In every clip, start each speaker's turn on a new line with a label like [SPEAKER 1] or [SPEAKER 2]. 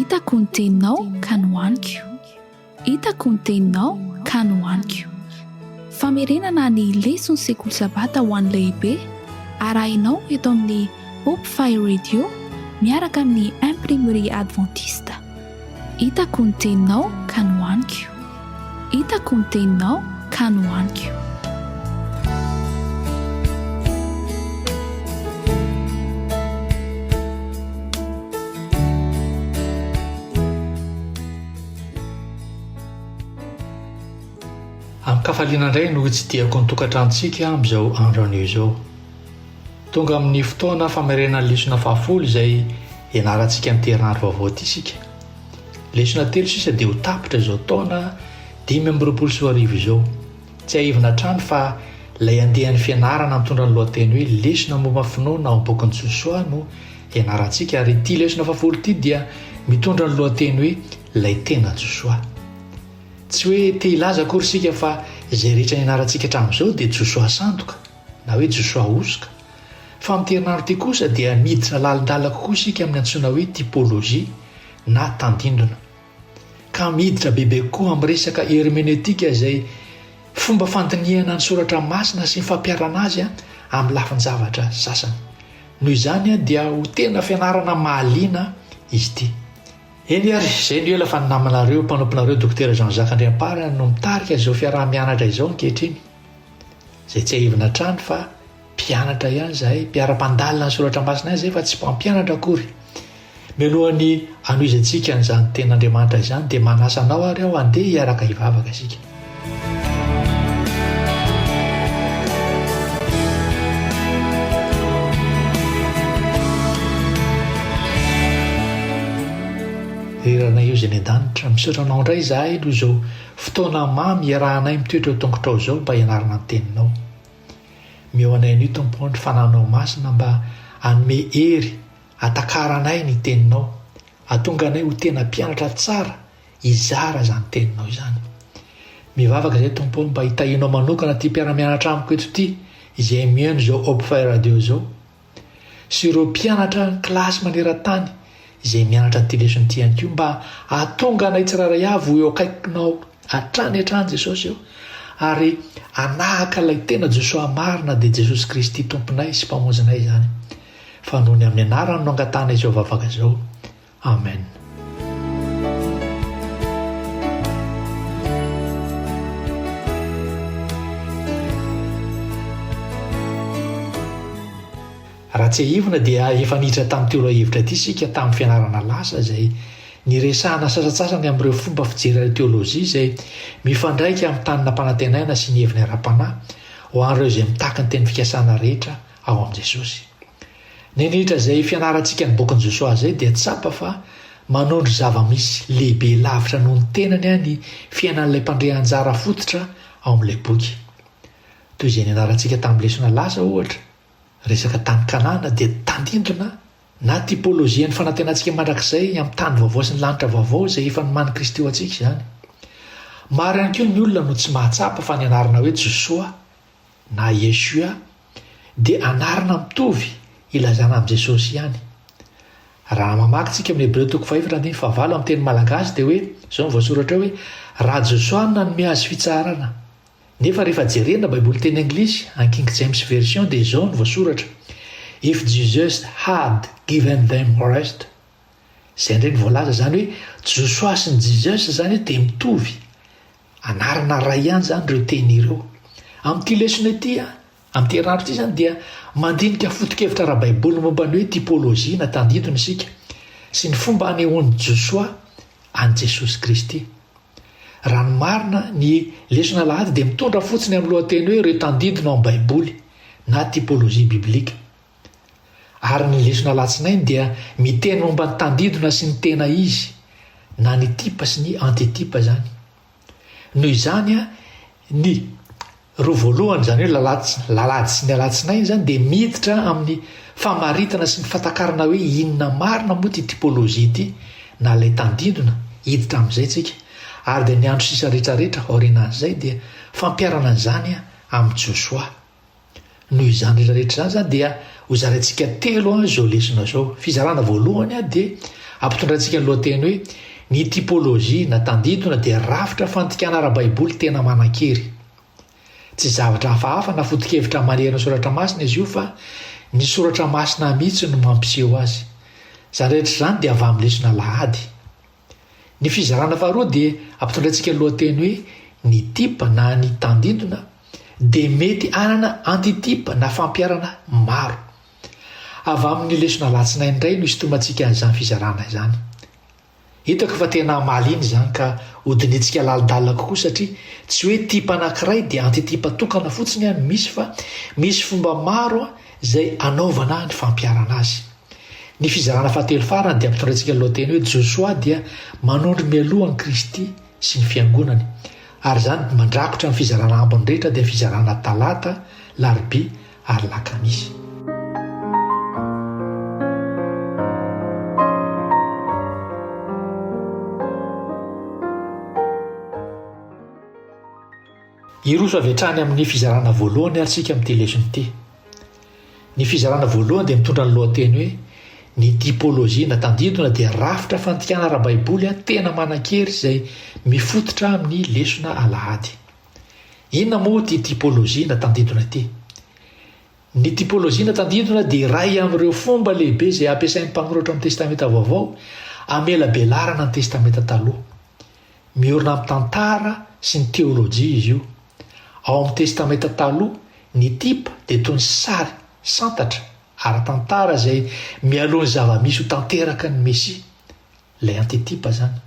[SPEAKER 1] Hitako ny teninao ka nohaniko. Hitako ny teninao ka nohaniko. Famerenana ny leson'ny sekoly sabata ho an'ny lehibe, arahinao eto amin'ny Hope Fire Radio miaraka amin'ny Imprimerie Adventiste. Hitako ny teninao ka nohaniko. Hitako ny teninao ka nohaniko.
[SPEAKER 2] Amin-kafaliana indray no hitsidihako ny tokantranontsika amin'izao andro anio izao. Tonga amin'ny fotoana famerenana ny lesona fahafolo izay ianarantsika amin'ity herinandro vaovao ity isika. Lesona telo sisa dia ho tapitra izao taona 2025 izao. Tsiahivina hatrany fa ilay andian'ny fianarana mitondra ny lohateny hoe Lesona momba ny finoana ao amin'ny bokin'i Josoa no ianarantsika ary ity lesona fahafolo ity dia mitondra ny lohateny hoe Ilay tena Josoa. Tsy hoe te hilaza akory isika fa izay rehetra nianarantsika hatramin'izao dia Josoa sandoka na hoe Josoa hosoka. Fa amin'ity herinandro ity kosa dia miditra lalindalina kokoa isika amin'ny antsoina hoe typologie na tandindona. Ka miditra bebe kokoa amin'ny resaka hermeneutika izay fomba fandinihana ny soratra masina sy ny fampiharana azy amin'ny lafin-javatra sasany. Noho izany dia ho tena fianarana mahaliana izy ity. Eny ary, izay no ela fa ny namanareo, mpanomponareo Dokotera Jean Jacques Andriamparany no mitarika izao fiaraha-mianatra izao ankehitriny. Izay tsiahivina hatrany fa mpianatra ihany izahay, mpiara-mpandalina ny soratra masina ihany izahay fa tsy mpampianatra akory. Mialohan'ny hanohizantsika an'izany tenin'Andriamanitra izany dia manasa anao ary aho handeha hiaraka hivavaka isika. Ry Rainay io izay any an-danitra, misaotra anao indray izahay noho izao fotoana mamy iarahanay mitoetra eo tongotrao izao mba hianarana ny teninao. Meo anay anio Tompo ô ny Fanahinao Masina mba hanome hery hatakaranay ny teninao, hahatonga anay ho tena mpianatra tsara hizara izany teninao izany. Mivavaka izay Tompo ô mba hitahianao manokana ity mpiara-mianatra amiko eto ity izay mihaino izao Hope Fire Radio izao. sy ireo mpianatra ny kilasy maneran-tany izay mianatra an'ity lesona ity ihany koa mba hahatonga anay tsirairay avy ho eo akaikinao hatrany hatrany Jesosy eo ary hanahaka ilay tena Josoa marina dia Jesosy Kristy Tomponay sy Mpamonjinay izany fa noho ny amin'ny anarany no angatahana izao vavaka izao Amen. Raha tsiahivina dia efa niditra tamin'ity lohahevitra ity isika tamin'ny fianarana lasa izay niresahana sasantsasany amin'ireo fomba fijery ara-teolojia izay mifandraika amin'ny tany nampanantenaina sy ny heviny ara-panahy ho an'ireo izay mitaky ny teny fikasana rehetra ao amin'i Jesosy. Nandritra izay fianarantsika ny bokin'i Josoa izay dia tsapa fa manondro zava-misy lehibe lavitra noho ny tenany ny fiainan'ilay mpandre anjara fototra ao amin'ilay boky. Toy izay nianarantsika tamin'ny lesona lasa, ohatra, resaka tany Kanana dia tandindona na typologie-n'ny fanantenantsika mandrakizay amin'ny tany vaovao sy ny lanitra vaovao izay efa nomanin'i Kristy ho antsika izany. Maro ihany koa ny olona no tsy mahatsapa fa ny anarana hoe Josoa na Yeshua dia anarana mitovy ilazana amin'i Jesosy ihany. Raha mamaky tsika amin'ny Hebreo toko fahefatra andininy fahavalo amin'ny teny malagasy dia hoe izao no voasoratra eo hoe raha Josoa no nanome azy fitsaharana. Nefa rehefa jerena Baiboly teny anglisy, an King James Version dia izao no voasoratra If Jesus had given them rest. Izay indray no voalaza izany hoe Josoa sy ny Jesus izany dia mitovy. Anarana iray ihany izany ireo teny ireo. Amin'ity lesona ity, amin'ity herinandro ity izany dia mandinika foto-kevitra ara-baiboly momba ny hoe typologie na tandindona isika sy ny fomba anehoan'i Josoa an'i Jesosy Kristy. Raha ny marina, ny lesona alahady dia mitondra fotsiny amin'ny lohateny hoe ireo tandindona ao amin'ny Baiboly na typologie biblique. Ary ny lesona alatsinainy dia miteny momba ny tandindona sy ny tena izy, na ny type sy ny antitype izany. Noho izany, ny roa voalohany, izany hoe lalady sy ny alatsinainy izany dia miditra amin'ny famaritana sy ny fatakarana hoe inona marina moa ity typologie ity, na ilay tandindona, hiditra amin'izay tsika. Ary dia ny andro sisa rehetrarehetra aorianan'izay dia fampiharana an'izany amin'i Josoa. Noho izany rehetra rehetra izany izany dia ho zaraintsika telo izao lesona izao. Fizarana voalohany dia Ampitondrantsika ny lohateny hoe Ny typologie na tandindona dia rafitra fandikana ara-baiboly tena manan-kery. Tsy zavatra hafahafa na foto-kevitra manery ny Soratra Masina izy io fa ny Soratra Masina mihitsy no mampiseho azy. Izany rehetra izany dia avy amin'ny lesona alahady. Ny fizarana faharoa dia ampitondraintsika ny lohateny hoe Ny type na ny tandindona dia mety hanana anti-type na fampiharana maro. Avy amin'ny lesona alatsinainy indray no isintomantsika an'izany fizarana izany. Hitako fa tena mahaliana izany ka hodinihintsika lalindalina kokoa satria tsy hoe type anankiray dia anti-type tokana fotsiny no misy fa misy fomba maro izay anaovana ny fampiharana azy. Ny fizarana fahatelo farany dia ampitondraintsika ny lohateny hoe Josoa dia manondro mialoha an'i Kristy sy ny Fiangonany ary izany mandrakotra ny fizarana ambiny rehetra dia fizarana talata, larobia ary lakamisy. Hiroso avy hatrany amin'ny fizarana voalohany ary isika amin'ity lesona ity. Ny fizarana voalohany dia mitondra ny lohateny hoe Ny typologie na tandindona dia rafitra fandikana ara-baiboly tena manan-kery izay mifototra amin'ny lesona alahady. Inona moa ity typologie na tandindona ity? Ny typologie na tandindona dia iray amin'ireo fomba lehibe izay ampiasain'ny mpanoratra ao amin'ny Testamenta Vaovao hamelabelarana ny Testamenta Taloha. Miorina amin'ny tantara sy ny teolojia izy io. Ao amin'ny Testamenta Taloha, ny type dia toy ny sary, santatra, ara-tantara izay mialoha ny zava-misy ho tanteraka ny Mesia. Ilay antitype izany.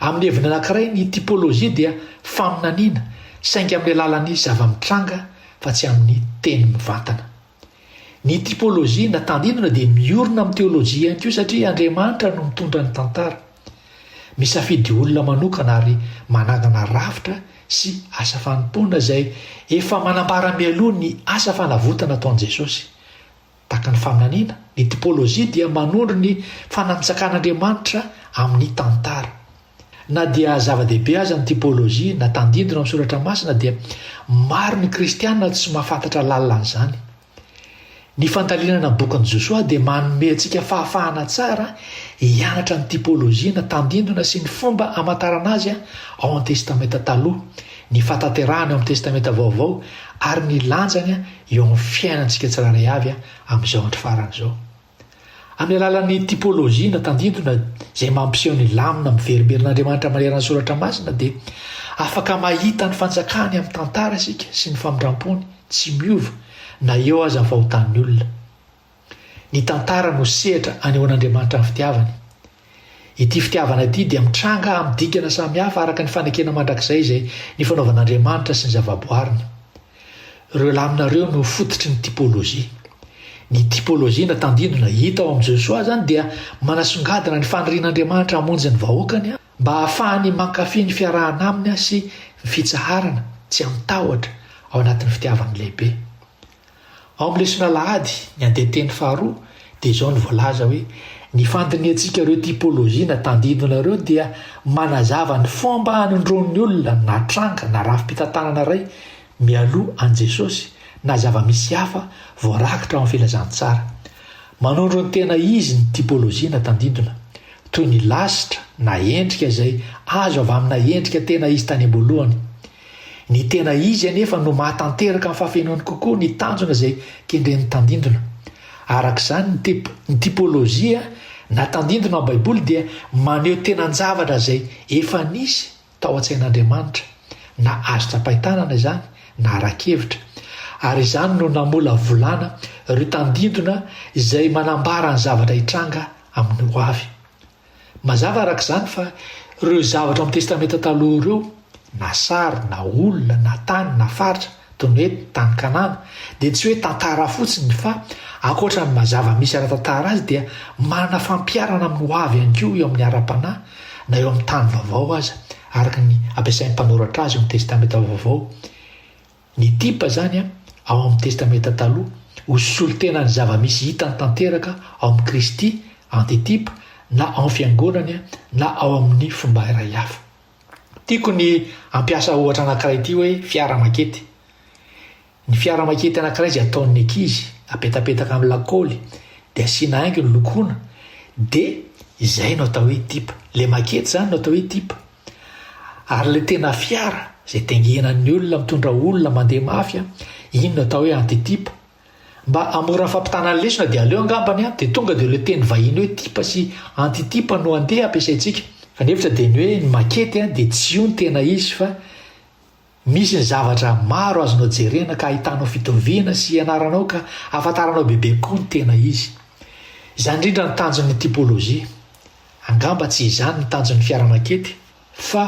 [SPEAKER 2] Amin'ny heviny anankiray, ny typologie dia faminaniana, saingy amin'ny alalan'ny zava-mitranga fa tsy amin'ny teny mivantana. Ny typologie na tandindona dia miorina amin'ny teolojia ihany koa satria Andriamanitra no mitondra ny tantara. Misafidy olona manokana ary manangana rafitra sy asa fanompoana izay efa manambara mialoha ny asa fanavotana ataon'i Jesosy. Tahaka ny faminaniana, ny typologie dia manondro ny fanantsakan'Andriamanitra amin'ny tantara. Na dia zava-dehibe aza ny typologie na tandindona amin'ny soratra masina dia maro ny kristiana tsy mahafantatra lalina an'izany. Ny fandalinana ny bokin'i Josoa dia manome antsika fahafahana tsara hianatra ny typologie na tandindona sy ny fomba hamantarana azy ao amin'ny Testamenta Taloha, ny fahatanterahany ao amin'ny Testamenta Vaovao ary ny lanjany eo amin'ny fiainantsika tsirairay avy amin'izao andro farany izao. Amin'ny alalan'ny typologie na tandindona izay mampiseho ny lamina miverimberin'Andriamanitra manerana ny Soratra Masina dia afaka mahita ny fanjakany amin'ny tantara isika sy ny famindrampony tsy miova na eo aza ny fahotan'ny olona. Ny tantara no sehatra anehoan'Andriamanitra ny fitiavany. Ity fitiavana ity dia mitranga amin'ny dingana samihafa araka ny fanekena mandrakizay izay nifanaovan'Andriamanitra sy ny zavaboariny. Ireo lamina ireo no fototry ny typologie. Ny typologie na tandindona hita ao amin'i Josoa izany dia manasongadina ny fanirian'Andriamanitra hamonjy ny vahoakany mba hahafahany mankafy ny fiarahana aminy sy ny fitsaharana tsy amin-tahotra ao anatin'ny fitiavany lehibe. Ao amin'ny lesona alahady, ny andian-teny faharoa, dia izao no voalaza hoe, Ny fandinihantsika ireo typologie na tandindona ireo dia manazava ny fomba hanondroan'ny olona na tranga na rafi-pitantanana iray mialoha an'i Jesosy na zava-misy hafa voarakitra ao amin'ny Filazantsara. Manondro ny tena izy ny typologie na tandindona, toy ny lasitra na endrika izay azo avy amina endrika tena izy tany am-boalohany. Ny tena izy anefa no mahatanteraka amin'ny fahafenoany kokoa ny tanjona izay kendren'ny tandindona. Araka izany, ny tip, ny typologie na tandindona ao Baiboly dia maneho tenan-javatra izay efa nisy tao an-tsain'Andriamanitra, na azo tsapain-tanana izany na ara-kevitra. Ary izany no namolavolana ireo tandindona izay manambara ny zavatra hitranga amin'ny hoavy. Mazava araka izany fa ireo zavatra ao amin'ny Testamenta Taloha ireo, na sary, na olona, na tany, na faritra, toy ny hoe tany Kanana, dia tsy hoe tantara fotsiny fa ankoatra ny maha zava-misy ara-tantara azy dia manana fampiharana amin'ny ho avy ihany koa eo amin'ny ara-panahy na eo amin'ny tany vaovao aza, araka ny ampiasain'ny mpanoratra azy eo amin'ny Testamenta Vaovao. Ny type izany ao amin'ny Testamenta Taloha ho solontenan'ny zava-misy hitany tanteraka ao amin'i Kristy, antitype, na ao amin'ny Fiangonany na ao amin'ny fomba iray hafa. Tiako ny hampiasa ohatra anankiray ity hoe fiara makety. Ny fiara makety anankiray izay ataon'ny ankizy, apetapetaka amin'ny lakaoly, dia asiana haingony, lokoina, dia. Izay no atao hoe type. Ilay makety izany no atao hoe type. Ary ilay tena fiara, izay taingenan'ny olona, mitondra olona, mandeha mafy, iny no atao hoe antitype. Mba hahamora ny fampitana ny lesona dia aleo angambany an, dia tonga dia ilay teny vahiny hoe type sy antitype no andeha ampiasaintsika. Fa ny hevitra dia ny hoe ny makety an, dia tsy io no tena izy fa misy ny zavatra maro azonao jerena ka ahitanao fitoviana sy ianaranao ka ahafantaranao bebe kokoa ny tena izy. Izany indrindra ny tanjon'ny typologie. Angamba tsy izany ny tanjon'ny fiara makety fa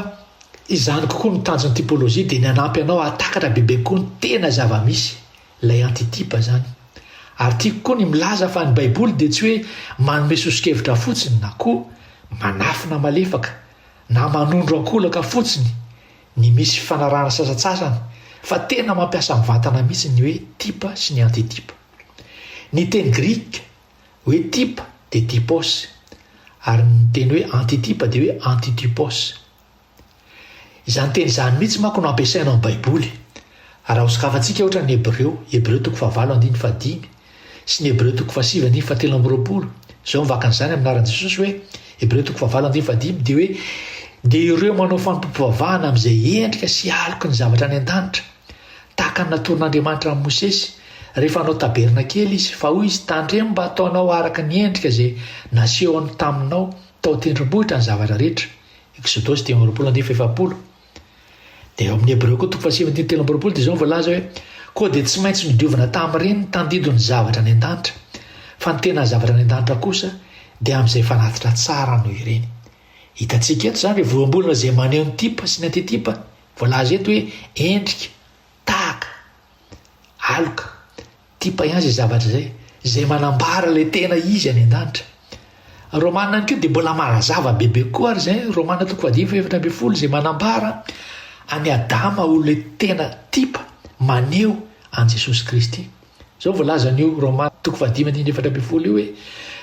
[SPEAKER 2] izany kokoa no tanjon'ny typologie dia ny hanampy anao hahatakatra bebe kokoa ny tena zava-misy, ilay antitype izany. Ary tiako koa ny milaza fa ny baiboly dia tsy hoe manome soso-kevitra fotsiny na koa manafina malefaka na manondro ankolaka fotsiny ny misy fifanarahana sasantsasany fa tena mampiasa mivantana mihitsy ny hoe type sy ny antitype. Ny teny grika hoe type dia typos ary ny teny hoe antitype dia hoe antitypos. Izany teny izany mihitsy manko no ampiasaina ao amin'ny Baiboly. Raha hosokafantsika ohatra ny Hebreo, Hebreo toko fahavalo andininy fahadimy, sy ny Hebreo toko fahasivy andininy fahatelo amby 20, izao mivaka an'izany amin'ny anaran'i Jesosy hoe, Hebreo toko fahavalo andininy fahadimy dia hoe, dia ireo manao fanompoam-pivavahana amin'izay endrika sy aloky ny zavatra any an-danitra, tahaka ny natoron'Andriamanitra an'i Mosesy, rehefa hanao tabernakely izy, fa hoy izy, tandremo mba hataonao araka ny endrika izay nasehony taminao tao an-tendrombohitra ny zavatra rehetra. Eksodosy 25 andininy faha-40. Dia ao amin'ny Hebreo koa toko fahasivy andininy 23 dia izao no voalaza hoe, Koa dia tsy maintsy nodiovina tamin'ireny ny tandindon'ny zavatra any an-danitra, fa ny tena zavatra any an-danitra kosa dia amin'izay fanatitra tsara noho ireny. Hitantsika eto izany ireo voambolana izay maneho ny type sy ny antitype. Voalaza eto hoe endrika, tahaka, aloka. Type ihany izay zavatra izay, izay manambara ilay tena izy any an-danitra. Romana ihany koa dia mbola manazava bebe kokoa ary izay, Romana toko fahadimy faha 14 izay manambara an'i Adama ho ilay tena type maneho an'i Jesosy Kristy. Izao voalazan'io Romana toko fahadimy andininy 14 io hoe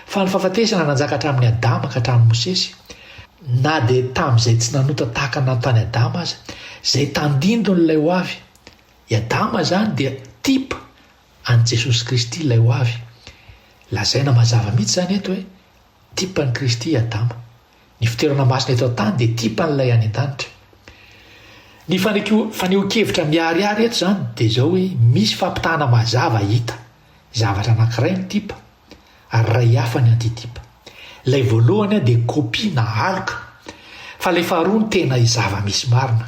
[SPEAKER 2] fa ny fahafatesana nanjaka hatramin'i Adama ka hatramin'i Mosesy, na dia tamin'izay tsy nanota tahaka ny nanotan'i Adama aza, izay tandindon'ilay ho avy. I Adama izany dia type an'i Jesosy Kristy ilay ho avy. Lazaina mazava mihitsy izany eto hoe type an'i Kristy i Adama. Ny fitoerana masina eto an-tany dia type an'ilay any an-danitra. Ny fanehoan-kevitra miharihary eto izany dia izao hoe misy fampitahana mazava hita. Zavatra anankiray ny type ary iray hafa ny antitype. Ilay voalohany dia kopia na aloka fa ilay faharoa no tena zava-misy marina.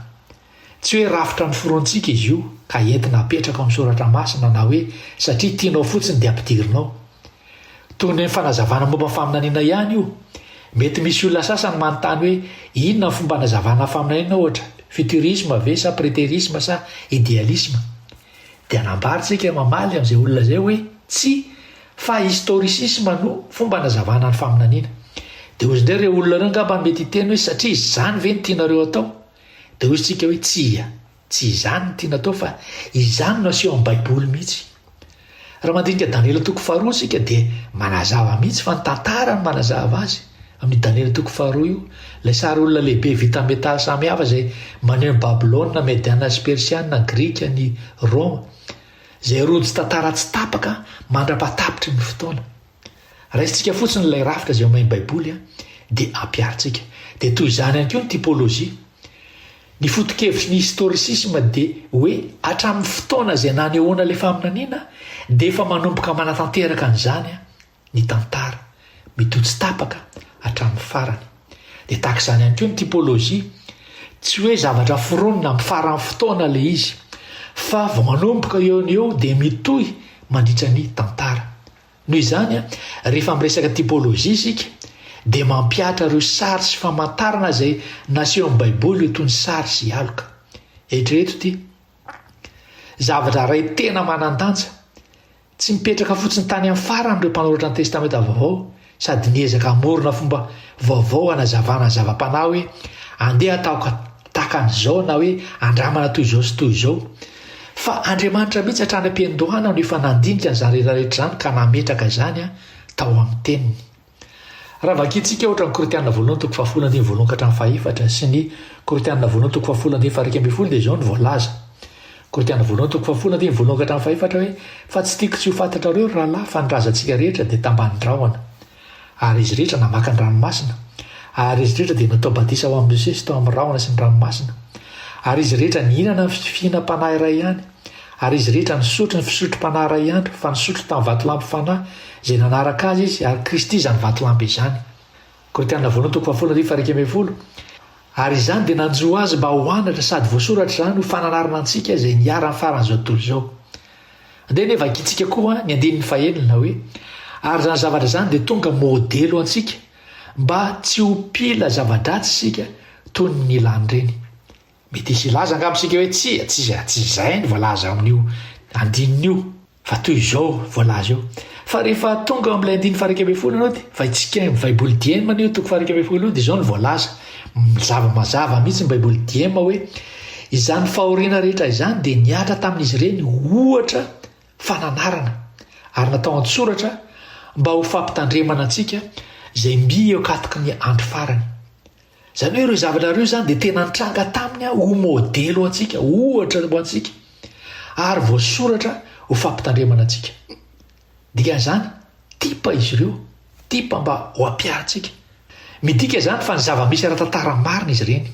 [SPEAKER 2] Tsy hoe rafitra noforontsika izy io ka entina apetraka ao amin'ny soratra masina na hoe satria tianao fotsiny dia ampidirinao. Toy ny fanazavana momba ny faminaniana ihany io. Mety misy olona sasany manontany hoe inona ny fomba anazavana ny faminaniana ohatra, futurisme ve sa preterisme sa idealisme? Dia anambara isika mamaly amin'izay olona izay hoe tsia fa historicisme no fomba anazavana ny faminaniana. Dia hozy indray ireo olona ireo angamba mety hiteny hoe satria izany ve no tianareo atao? Dia hoy isika hoe, Tsia, tsy izany no tiana atao fa izany no aseho amin'ny Baiboly mihitsy. Raha mandinika Daniela toko faharoa isika dia manazava mihitsy fa ny tantara no manazava azy. Amin'io Daniela toko faharoa io, ilay sary olona lehibe vita amin'ny metaly samihafa izay maneho ny Babylona, Mediana sy Persiana, ny Grika, ny Roma, izay rojo tantara tsy tapaka mandra-pahatapitry ny fotoana. Raisintsika fotsiny ilay rafitra izay omen'ny Baiboly dia ampiharintsika. Dia toy izany ihany koa ny typologie. Ny foto-kevitry ny historicisme dia hoe hatramin'ny fotoana izay nanehoana ilay faminaniana dia efa manomboka manatanteraka an'izany ny tantara, mitohy tsy tapaka hatramin'ny farany. Dia tahaka izany ihany koa ny typologie. Tsy hoe zavatra foronina amin'ny faran'ny fotoana ilay izy, fa vao manomboka eo no eo dia mitohy mandritra ny tantara. Noho izany, rehefa miresaka typologie isika, dia mampihatra ireo sary sy famantarana izay nasehon'ny Baiboly ho toy ny sary sy aloka. Eritrereto ity, Zavatra iray tena manan-danja, tsy nipetraka fotsiny tany amin'ny farany ireo mpanoratra ny Testamenta Vaovao sady niezaka hamorona fomba vaovao hanazavana ny zava-panahy hoe andeha ataoko tahaka an'izao na hoe andramana toy izao sy toy izao. Fa Andriamanitra mihitsy hatrany am-piandohana no efa nandinika an'izany rehetra rehetra izany ka nametraka izany tao amin'ny Teniny. Raha vakintsika ohatra ny Korintiana voalohany toko fahafolo andininy voalohany ka hatramin'ny fahefatra sy ny Korintiana voalohany toko fahafolo andininy faha-11 dia izao no voalaza. Korintiana voalohany toko fahafolo andininy voalohany ka hatramin'ny fahefatra hoe fa tsy tiako tsy ho fantatrareo ry rahalahy fa ny razantsika rehetra dia tambanin-drahona. Ary izy rehetra namaky ny ranomasina, ary izy rehetra dia natao batisa ho amin'i Mosesy tao amin'ny rahona sy ny ranomasina. Ary izy rehetra nihinana ny fihinam-panahy iray ihany, ary izy rehetra nisotro ny fisotrom-panahy iray ihany, fa nisotro tamin'ny vatolampy fanahy izay nanaraka azy izy, ary Kristy izany vatolampy izany. Korintiana voalohany toko fahafolo andininy faha-11. Ary izany dia nanjo azy mba ho anatra sady voasoratra izany ho fananarana antsika izay niharan'ny faran'izao tontolo izao. Andeha anie vakintsika koa ny andininy fahenina hoe, Ary izany zavatra izany dia tonga modely ho antsika, mba tsy ho mpila zava-dratsy isika toy ny nilan'ireny. Mety hisy hilaza angamba isika hoe, Tsia, tsy tsy izay ny voalaza amin'io andininy io, fa toy izao voalaza eo. Fa rehefa tonga ao amin'ilay andininy faha-11 ianao dia, vakintsika ny Baiboly Diem anie io toko faha-11 io, dia izao no voalaza, Mazava mazava mihitsy ny Baiboly Diem hoe, Izany fahoriana rehetra izany dia nihatra tamin'izy ireny ho ohatra fananarana, ary natao an-tsoratra mba ho fampitandremana antsika izay mby eo an-katoky ny andro farany. Izany hoe ireo zavatra ireo izany dia tena nitranga taminy ho modely ho antsika, ohatra ho antsika, ary voasoratra ho fampitandremana antsika. Dikan'izany, type izy ireo, type mba ho ampiharintsika. Midika izany fa ny zava-misy ara-tantara marina izy ireny.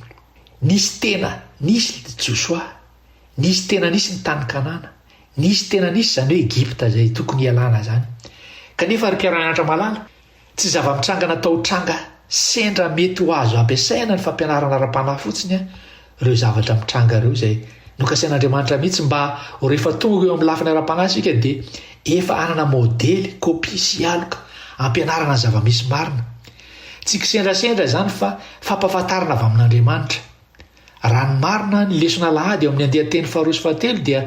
[SPEAKER 2] Nisy tena nisy Josoa, nisy tena nisy ny tany Kanana, nisy tena nisy izany hoe Egypta izay tokony hialana izany. Kanefa ry mpiara-mianatra malala, Tsy zava-mitranga natao ho tranga sendra mety ho azo ampiasaina ny fampianarana ara-panahy fotsiny ireo zavatra mitranga ireo izay nokasain'Andriamanitra mihitsy mba ho rehefa tonga eo amin'ny lafiny ara-panahy isika dia efa hanana modely, kopia sy aloka ampianarana ny zava-misy marina. Tsy kisendrasendra izany fa fampahafantarana avy amin'Andriamanitra. Raha ny marina, ny lesona alahady ao amin'ny andian-teny faharoa sy fahatelo dia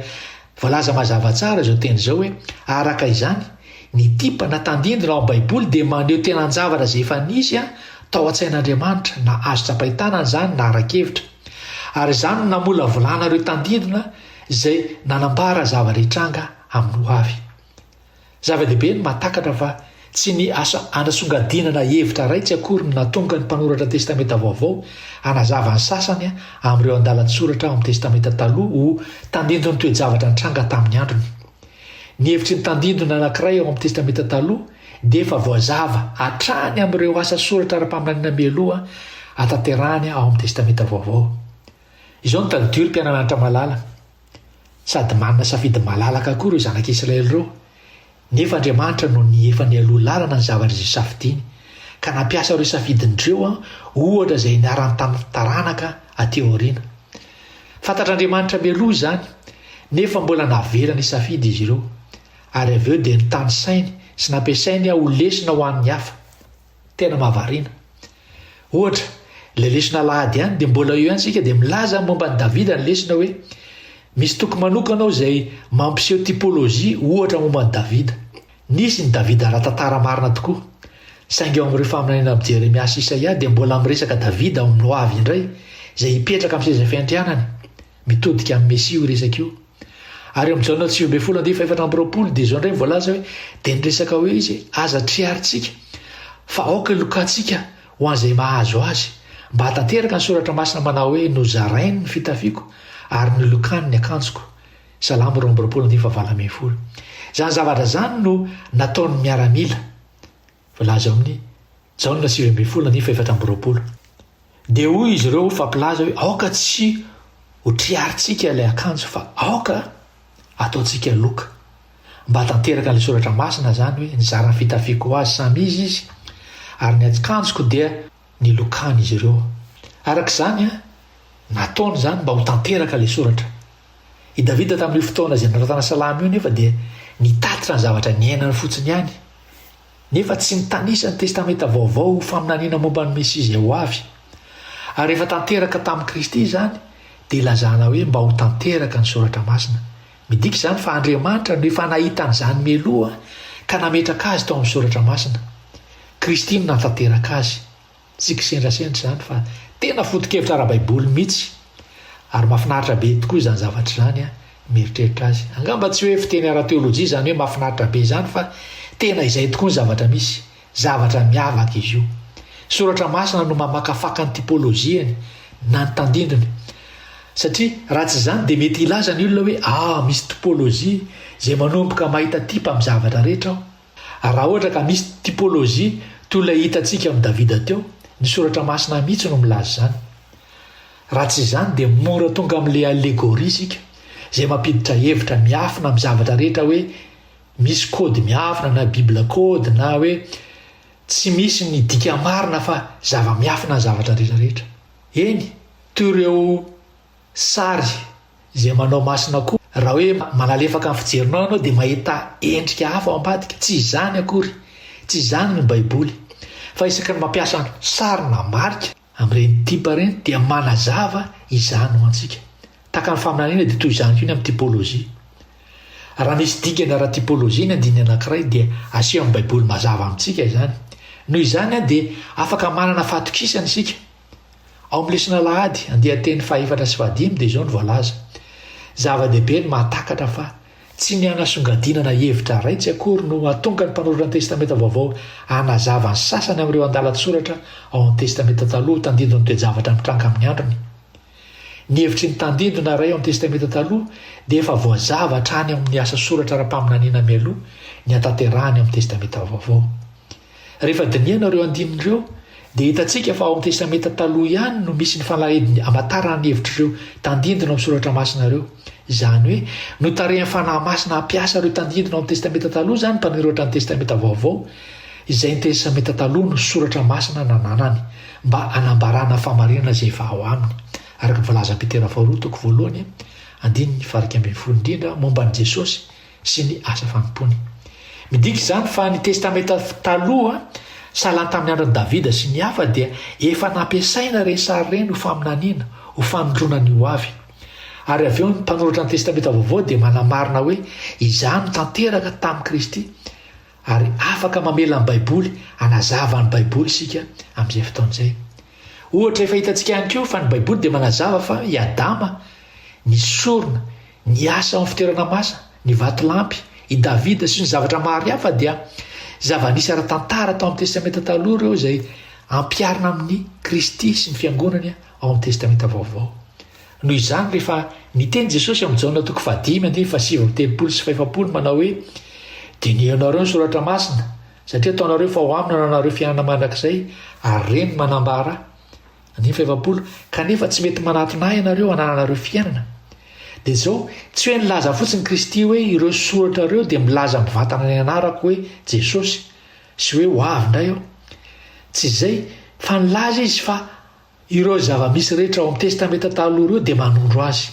[SPEAKER 2] voalaza mazava tsara izao teny izao hoe, Araka izany, ny type na tandindona ao amin'ny Baiboly dia maneho tenan-javatra izay efa nisy tao an-tsain'Andriamanitra, na azo tsapain-tanana izany na ara-kevitra. Ary izany no namolavolana ireo tandindona izay nanambara zavatra hitranga amin'ny hoavy. Zava-dehibe ny mahatakatra fa tsy ny asa anasongadinana hevitra iray tsy akory no nahatonga ny mpanoratra Testamenta Vaovao hanazava ny sasany amin'ireo andalan-tsoratra ao amin'ny Testamenta Taloha ho tandindon'ny toe-javatra nitranga tamin'ny androny. Ny hevitry ny tandindona anankiray ao amin'ny Testamenta Taloha dia efa voazava hatrany amin'ireo asa soratra ara-paminaniana mialoha hatanterahany ao amin'ny Testamenta Vaovao. Izao no tadidio ry mpiananatra malala, Sady manana safidy malalaka koa ireo zanak'Israely ireo, nefa Andriamanitra no ny efa nialoha lalana ny zavatra izay safidiany, ka nampiasa ireo safidiny ireo ohatra izay niarahany tamin'ny taranaka aty aoriana. Fantatr'Andriamanitra mialoha izany, nefa mbola navelany hisafidy izy ireo, ary avy eo dia notanisainy sy nampiasainy ho lesona ho an'ny hafa. Tena mahavariana. Ohatra, ilay lesona alahady ihany dia mbola eo ihany isika dia milaza momba an'i Davida ny lesona hoe misy toko manokana ao izay mampiseho typologie ohatra momba an'i Davida. Nisy ny Davida ara-tantara marina tokoa. Saingy ao amin'ireo faminaniana amin'i Jeremia sy Isaia dia mbola miresaka Davida ao amin'ny hoavy indray izay hipetraka amin'ny seza fiandrianany. Mitodika amin'ny Mesia io resaka io. Ary eo amin'ny Jaona 19 andiany faha 24 dia izao indray ny voalaza hoe dia niresaka hoe izy aza triarintsika fa aoka hilokantsika ho an'izay mahazo azy mba hahatanteraka ny soratra masina manao hoe nozarainy ny fitafiako ary nilokany ny akanjoko. Salamo 22 andiany faha 18. Izany zavatra izany no nataon'ny miaramila. Voalaza eo amin'ny Jaona 19 andiany faha 24. Dia hoy izy ireo hifampilaza hoe, Aoka tsy ho triarintsika ilay akanjo fa aoka ataontsika loka. Mba hahatanteraka an'ilay soratra masina izany hoe, Nizara ny fitafiako ho azy samy izy izy, ary ny akanjoko dia nilokan'izy ireo. Araka izany, nataony izany mba ho tanteraka ilay soratra. I Davida tamin'io fotoana izay nanoratana salamo io anefa dia nitatitra ny zavatra niainany fotsiny ihany. Nefa tsy nitanisa ny Testamenta Vaovao ho faminaniana momba ny Mesia izay ho avy. Ary rehefa tanteraka tamin'i Kristy izany, dia ilazana hoe mba ho tanteraka ny Soratra Masina. Midika izany fa Andriamanitra no efa nahita an'izany mialoha ka nametraka azy tao amin'ny Soratra Masina. Kristy no nahatanteraka azy. Tsy kisendrasendra izany fa tena foto-kevitra ara-baiboly mihitsy ary mahafinaritra be tokoa izany zavatra izany an, mieritreritra azy. Angamba tsy hoe fiteny ara-teolojia izany hoe mahafinaritra be izany fa tena izay tokoa ny zavatra misy, zavatra miavaka izy io. Soratra masina no mamakafaka ny typologie-ny na ny tandindony. Satria raha tsy izany dia mety hilaza ny olona hoe ah misy typologie izay manomboka mahita type amin'ny zavatra rehetra aho. Ary raha ohatra ka misy typologie. Toy ilay hitantsika amin'i Davida teo, ny Soratra Masina mihitsy no milaza izany. Raha tsy izany dia mora tonga amin'ilay allegorie isika, izay mampiditra hevitra miafina amin'ny zavatra rehetra hoe misy kôdy miafina na bible code na hoe tsy misy ny dika marina fa zava-miafina ny zavatra rehetra rehetra. Eny, toy ireo sary izay manao masina koa, raha hoe manalefaka ny fijerinao ianao dia mahita endrika hafa ao ambadika. Tsy izany akory. Tsy izany ny Baiboly. Fa isaky ny mampiasa sary na marika amin'ireny type ireny dia manazava izany ho antsika. Tahaka ny faminaniana dia toy izany koa ny amin'ny typologie. Raha misy dingana ara-typologie ny andininy anankiray dia aseho amin'ny Baiboly mazava amintsika izany. Noho izany dia afaka manana fahatokisana isika. Ao amin'ny lesona alahady, andian-teny fahefatra sy fahadimy dia izao no voalaza, Zava-dehibe ny mahatakatra fa tsy ny hanasongadinana hevitra iray tsy akory no hahatonga ny mpanoratra ny Testamenta Vaovao hanazava ny sasany amin'ireo andalan-tsoratra ao amin'ny Testamenta Taloha ho tandindon'ny toe-javatra mitranga amin'ny androny. Ny hevitry ny tandindona iray ao amin'ny Testamenta Taloha dia efa voazava hatrany ao amin'ny asa soratra ara-paminaniana mialoha ny hatanterahany ao amin'ny Testamenta Vaovao. Rehefa dinihana ireo andininy ireo, dia hitantsika fa ao amin'ny Testamenta Taloha ihany no misy ny fanalahidiny hamantarana ny hevitr'ireo tandindona ao amin'ny Soratra Masina ireo. Izany hoe, notarihan'ny Fanahy Masina hampiasa ireo tandindona ao amin'ny Testamenta Taloha izany ny mpanoratra ny Testamenta Vaovao, izay ny Testamenta Taloha no Soratra Masina nananany, mba hanambarana ny fahamarinana izay efa ao aminy, araka ny voalazan'i Petera faharoa toko voalohany andininy faha-11 indrindra momba an'i Jesosy sy ny asa fanompoany. Midika izany fa ny Testamenta Taloha, sahala tamin'ny andron'i Davida sy ny hafa, dia efa nampiasaina ireny sary ireny ho faminaniana, ho fanondroana ny ho avy. Ary avy eo ny mpanoratra ny Testamenta Vaovao dia manamarina hoe izany no tanteraka tamin'i Kristy, ary afaka mamela ny Baiboly hanazava ny Baiboly isika amin'izay fotoana izay. Ohatra efa hitantsika ihany koa fa ny Baiboly dia manazava fa i Adama nisorona, niasa ao amin'ny fitoerana masina, ny vatolampy, i Davida sy ny zavatra maro hafa dia zava-nisy ara-tantara tao amin'ny Testamenta Taloha ireo izay ampiharina amin'i Kristy sy ny Fiangonany ao amin'ny Testamenta Vaovao. Noho izany, rehefa niteny Jesosy ao amin'ny Jaona toko fahadimy andininy fahasivy amby telopolo sy fahefapolo manao hoe, Dinihonareo ny Soratra Masina, Satria ataonareo fa ao aminy no ananareo fiainana mandrakizay, ary ireny no manambara Ahy. Andininy fahefapolo, Kanefa tsy mety manatona Ahy ianareo hanananareo fiainana. Dia izao, tsy hoe nilaza fotsiny Kristy hoe ireo soratra ireo dia milaza mivantana ny anarako hoe Jesosy, sy hoe ho avy indray Aho. Tsy izay, fa nilaza Izy fa ireo zava-misy rehetra ao amin'ny Testamenta Taloha ireo dia manondro Azy.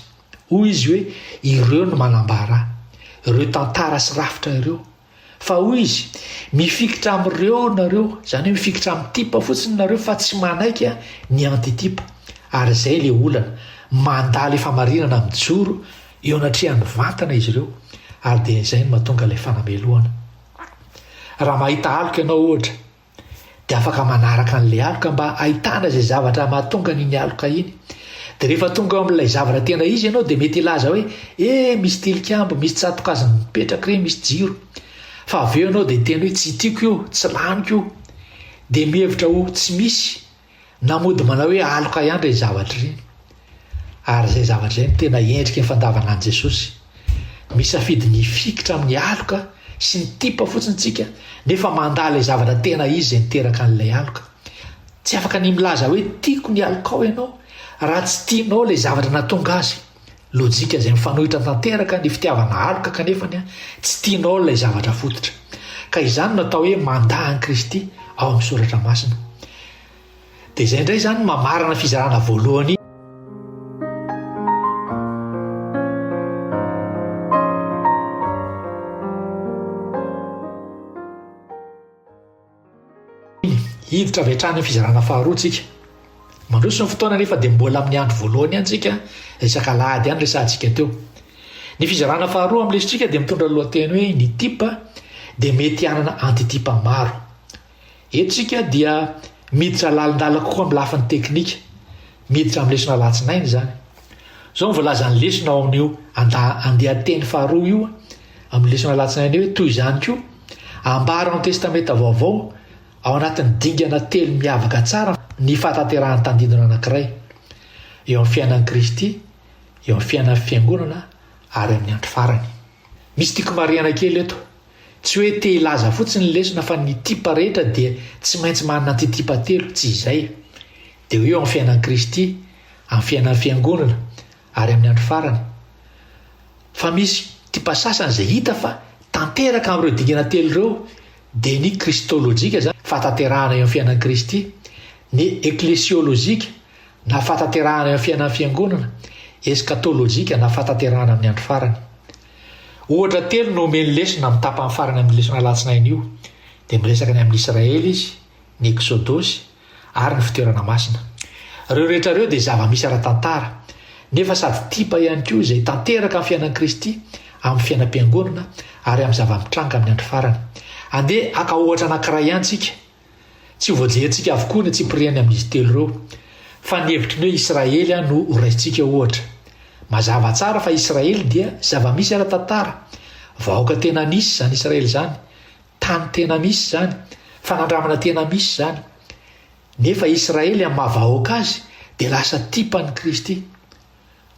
[SPEAKER 2] Hoy Izy hoe ireo no manambara Ahy. Ireo tantara sy rafitra ireo. Fa hoy izy, mifikitra amin'ireo nareo, izany hoe mifikitra amin'ny type fotsiny nareo fa tsy manaiky ny anti-type. Ary izay ilay olana, mandà ilay famarinana mijoro eo anatrehan'ny vantana izy ireo, ary dia izay no mahatonga ilay fanamelohana. Raha mahita aloka ianao ohatra, dia afaka manaraka an'ilay aloka mba hahitana izay zavatra mahatonga an'iny aloka iny. Dia rehefa tonga eo amin'ilay zavatra tena izy ianao dia mety hilaza hoe eh misy tilikambo, misy tsatokazo mipetraka ireny, misy jiro. Fa avy eo ianao dia hiteny hoe tsy tiako io, tsy laniko io. Dia mihevitra ho tsy misy Na mody manao hoe aloka ihany ireny zavatra ireny. Ary izay zavatra izay no tena endriky ny fandavana an'i Jesosy. Misafidy ny hifikitra amin'ny aloka sy ny type fotsiny tsika nefa mandà ilay zavatra tena izy izay niteraka an'ilay aloka. Tsy afaka ny milaza hoe tiako ny alokao ianao raha tsy tianao ilay zavatra nahatonga azy. Lojika izay mifanohitra tanteraka ny fitiavana aloka kanefany tsy tianao ilay zavatra fototra. Ka izany no atao hoe mandà an'i Kristy ao amin'ny Soratra Masina. Dia izay indray izany mamarana fizarana voalohany. Hiditra avy hatrany amin'ny fizarana faharoa tsika. Mandroso ny fotoana nefa dia mbola amin'ny andro voalohany ihany tsika, resaka alahady ihany resahantsika teo. Ny fizarana faharoa amin'ny lesotsika dia mitondra ny lohateny hoe ny type dia mety hanana antitype maro. Eto isika dia miditra lalindalina kokoa amin'ny lafiny teknika. Miditra amin'ny lesona alatsinainy izany. Izao no voalazan'ny lesona ao amin'io andian-teny faharoa io amin'ny lesona alatsinainy io hoe toy izany koa, ambara ao amin'ny Testamenta Vaovao ao anatin'ny dingana telo miavaka tsara ny fahatanterahan'ny tandindona anankiray, eo amin'ny fiainan'i Kristy, eo amin'ny fiainan'ny Fiangonana ary amin'ny andro farany. Misy tiako marihana kely eto. Tsy hoe te hilaza fotsiny ny lesona fa ny type rehetra dia tsy maintsy manana antitype telo, tsy izay. Dia hoe eo amin'ny fiainan'i Kristy, amin'ny fiainan'ny Fiangonana ary amin'ny andro farany. Fa misy type sasany izay hita fa tanteraka amin'ireo dingana telo ireo dia ny kristolojika izany, fahatanterahana eo amin'ny fiainan'i Kristy, ny eklesiolojika na fahatanterahana eo amin'ny fiainan'ny Fiangonana, eskatolojika na fahatanterahana amin'ny andro farany. Ohatra telo no omen'ny lesona amin'ny tapany farany amin'ny lesona alatsinainy io, dia miresaka ny amin'i Israely izy, ny Eksodosy, ary ny fitoerana masina. Ireo rehetra ireo dia zava-misy ara-tantara, nefa sady tipa ihany koa izay tanteraka amin'ny fiainan'i Kristy, amin'ny fiainam-piangonana, ary amin'ny zava-mitranga amin'ny andro farany. Andeha haka ohatra anankiray ihany isika. Tsy ho voajerintsika avokoa ny antsipiriany amin'izy telo ireo, fa ny hevitry ny hoe Israely no horaisintsika ohatra. Mazava tsara fa Israely dia zava-misy ara-tantara, vahoaka tena nisy izany Israely izany, tany tena misy izany, fanandramana tena misy izany. Nefa Israely amin'ny maha vahoaka azy dia lasa type-n'i Kristy.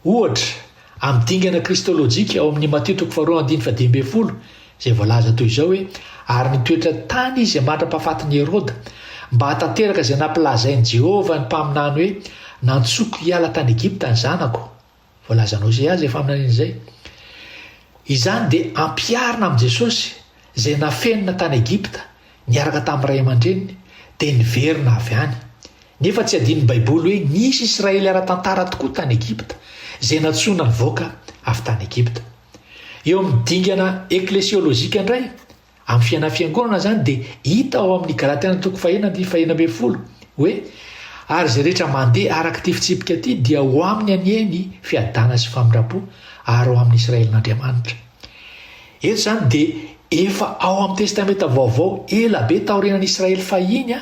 [SPEAKER 2] Ohatra, amin'ny dingana kristolojika ao amin'ny Matio toko faharoa andininy fahadimy ambin'ny folo, izay voalaza toy izao hoe, Ary nitoetra tany izy mandra-pahafatin'i Heroda, mba hahatanteraka izay nampilazain'i Jehovah ny mpaminany hoe, Nantsoiko hiala tany Egypta ny zanako. Voalazan'i Hosea izay faminaniana izay. Izany dia ampiharina amin'i Jesosy, izay nafenina tany Egypta niaraka tamin'ny ray aman-dreniny, dia niverina avy any. Nefa tsy adinon'ny Baiboly hoe nisy Israely ara-tantara tokoa tany Egypta, izay nantsoina nivoaka avy tany Egypta. Eo amin'ny dingana eklesiolojika indray, amin'ny fiainan'ny fiangonana izany, dia hita ao amin'ny Galatiana toko fahenina andininy fahenina ambin'ny folo hoe, Ary izay rehetra mandeha araka ity fitsipika ity dia ho aminy anie ny fiadanana sy famindram-po ary ho amin'ny Israelin'Andriamanitra. Eto izany dia efa ao amin'ny Testamenta Vaovao ela be taorianan'ny Israely fahiny,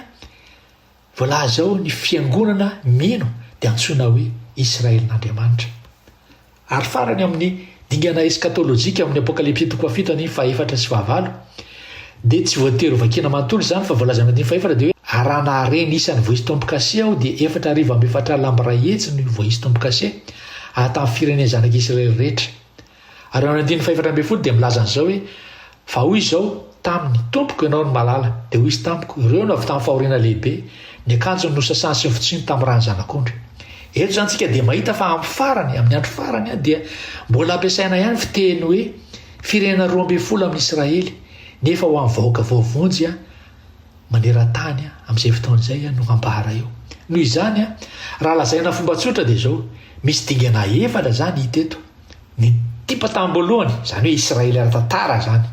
[SPEAKER 2] voalaza ao ny fiangonana mino dia antsoina hoe Israelin'Andriamanitra. Ary farany amin'ny dingana eskatolojika ao amin'ny Apokalypsy toko fahafito andininy fahefatra sy fahavalo dia tsy voatery ho vakiana manontolo izany fa voalaza amin'ny andininy fahefatra dia hoe ary raha nahare ny isan'ny voaisy tombo-kase aho dia 4040 no voaisy tombo-kase ary tamin'ny firenen'ny zanak'Israely rehetra. Ary ao amin'ny andininy fahefatra ambin'ny folo dia milaza an'izao hoe, Fa hoy izao taminy, Tompoko, ianao no malala. Dia hoy izy tamiko, Ireo no avy tamin'ny fahoriana lehibe, ny akanjony nosasany sy nofotsiany tamin'ny ran'ny Zanak'ondry. Eto izany isika dia mahita fa amin'ny farany, amin'ny andro farany, dia mbola ampiasaina ihany ny fiteny hoe firenena 12 amin'i Israely, nefa ho an'ny vahoaka voavonjy maneran-tany amin'izay fotoana izay no hambara eo. Noho izany, raha lazaina fomba tsotra dia izao, misy dingana efatra izany hita eto. Ny type tamboalohany, izany hoe Israely ara-tantara izany.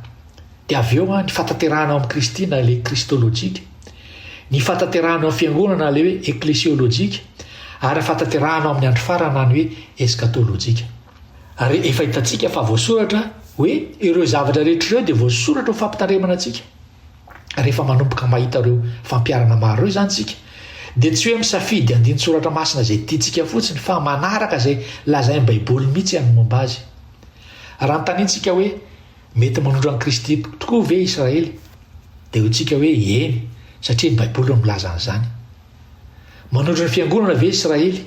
[SPEAKER 2] Dia avy eo ny fahatanterahana ao amin'i Kristy na ilay kristolojika, ny fahatanterahana ao amin'ny fiangonana na ilay hoe eklesiolojika, ary ny fahatanterahana ao amin'ny andro farany na ny hoe eskatolojika. Ary efa hitantsika fa voasoratra hoe ireo zavatra rehetra ireo dia voasoratra ho fampitandremana antsika. Rehefa manomboka mahita ireo fampiharana maro ireo izany isika, dia tsy hoe misafidy andinin-tsoratra masina izay tiantsika fotsiny, fa manaraka izay lazain'ny Baiboly mihitsy ny momba azy. Raha anontaniantsika hoe, Mety manondro an'i Kristy tokoa ve Israely? Dia hoy isika hoe, Eny, satria ny Baiboly no milaza an'izany. Manondro ny fiangonana ve Israely?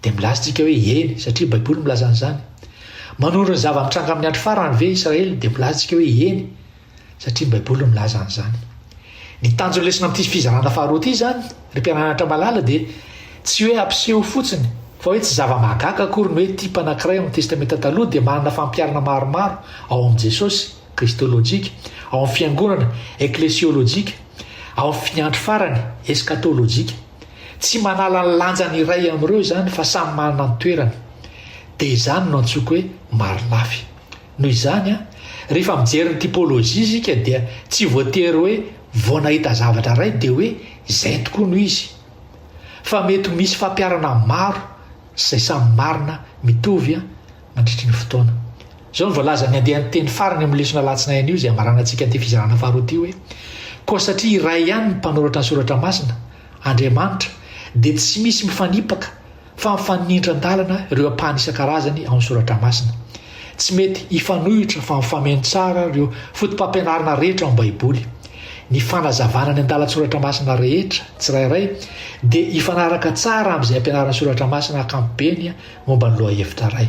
[SPEAKER 2] Dia milaza isika hoe, Eny, satria ny Baiboly milaza an'izany. Manondro ny zava-mitranga amin'ny andro farany ve Israely? Dia milaza isika hoe, Eny, satria ny Baiboly no milaza an'izany. Ny tanjon'ny lesona amin'ity fizarana faharoa ity izany, ry mpianatra malala, dia tsy hoe hampiseho fotsiny fa hoe tsy zava-mahagaga akory ny hoe type anankiray ao amin'ny Testamenta Taloha dia manana fampiharana maromaro ao amin'i Jesosy, kristolojika, ao amin'ny Fiangonana, eklesiolojika, ao amin'ny andro farany, eskatolojika. Tsy manala ny lanjany iray amin'ireo izany fa samy manana ny toerany. Dia izany no antsoiko hoe marolafy. Noho izany, rehefa mijery ny typologie isika dia tsy voatery hoe vao nahita zavatra iray dia hoe izay tokoa no izy. Fa mety ho misy fampiharana maro izay samy marina mitovy mandritry ny fotoana. Izao no voalazan'ny andian-teny farany amin'ny lesona alatsinainy io izay hamaranantsika an'ity fizarana faharoa ity hoe, Koa satria iray ihany ny mpanoratra ny soratra masina, Andriamanitra, dia tsy misy mifanipaka fa mifanindran-dalana ireo ampahany isan-karazany ao amin'ny Soratra Masina. Tsy mety hifanohitra fa mifameno tsara ireo fotopampianarana rehetra ao amin'ny Baiboly. Ny fanazavana ny andalan-tsoratra masina rehetra tsirairay dia hifanaraka tsara amin'izay ampianaran'ny Soratra Masina ankampobeny momba ny lohahevitra iray.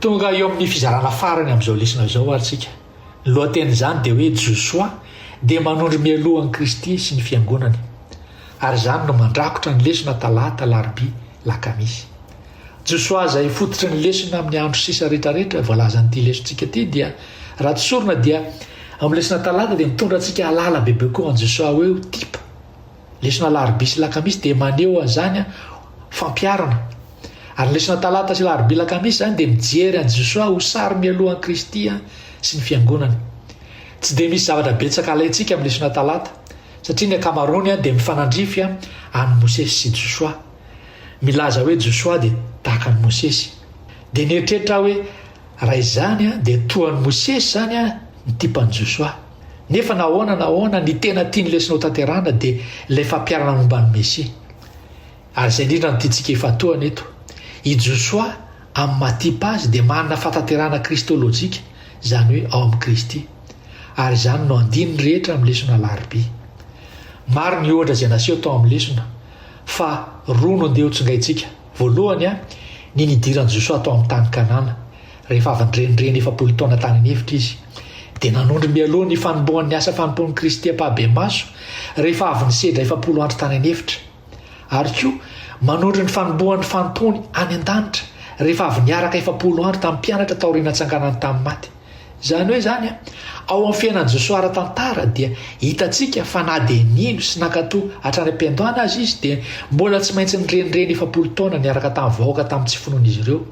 [SPEAKER 2] Tonga eo amin'ny fizarana farany amin'izao lesona izao ary isika. Ny lohatenin'izany dia hoe Josoa dia manondro mialoha an'i Kristy sy ny Fiangonany. Ary izany no mandrakotra ny lesona Talata, Alarobia, Lakamisy. Josoa izay fototry ny lesona amin'ny andro sisa rehetrarehetra voalazan'ity lesontsika ity dia raha tsorina dia amin'ny lesona Talata dia mitondra antsika hahalala bebe koa an'i Josoa hoe ho type. Lesona Alarobia sy Lakamisy dia maneho an'izany fampiharana. Ary ny lesona Talata sy Alarobia Lakamisy izany dia mijery an'i Josoa ho sary mialoha an'i Kristy sy ny Fiangonany. Tsy dia misy zavatra betsaka alaintsika amin'ny lesona Talata satria ny ankamaroany dia mifanandrify amin'i Mosesy sy Josoa. Milaza hoe Josoa dia tahaka an'i Mosesy. Dia nieritreritra aho hoe raha izany dia toa an'i Mosesy izany ny type-n'i Josoa. Nefa na ahoana na ahoana, ny tena tian'ny lesona hotanterahina dia ilay fampiharana momba ny Mesia. Ary izay indrindra no tiantsika hifantohana eto. I Josoa, amin'ny maha type azy, dia manana fahatanterahana kristolojika, izany hoe ao amin'i Kristy. Ary izany no andininy rehetra amin'ny lesona alarobia. Maro ny ohatra izay naseho tao amin'ny lesona, fa roa no ndeha hotsongaintsika. Voalohany, ny nidiran'i Josoa tao amin'ny tany Kanana. Rehefa avy nirenireny 40 taona tany an'efitra izy, dia nanondro mialoha ny fanombohan'ny asa fanompoan'i Kristy ampahibemaso rehefa avy nisedra 40 andro tany an'efitra. Ary koa, manondro ny fanombohan'ny fanompoany any an-danitra rehefa avy niaraka 40 andro tamin'ny mpianatra taorian'ny natsanganany tamin'ny maty. Izany hoe izany, ao amin'ny fiainan'i Josoa ara-tantara dia hitantsika fa na dia nino sy nankatò hatrany am-piandohana aza izy dia mbola tsy maintsy nirenireny 40 taona niaraka tamin'ny vahoaka tamin'ny tsy finoan'izy ireo.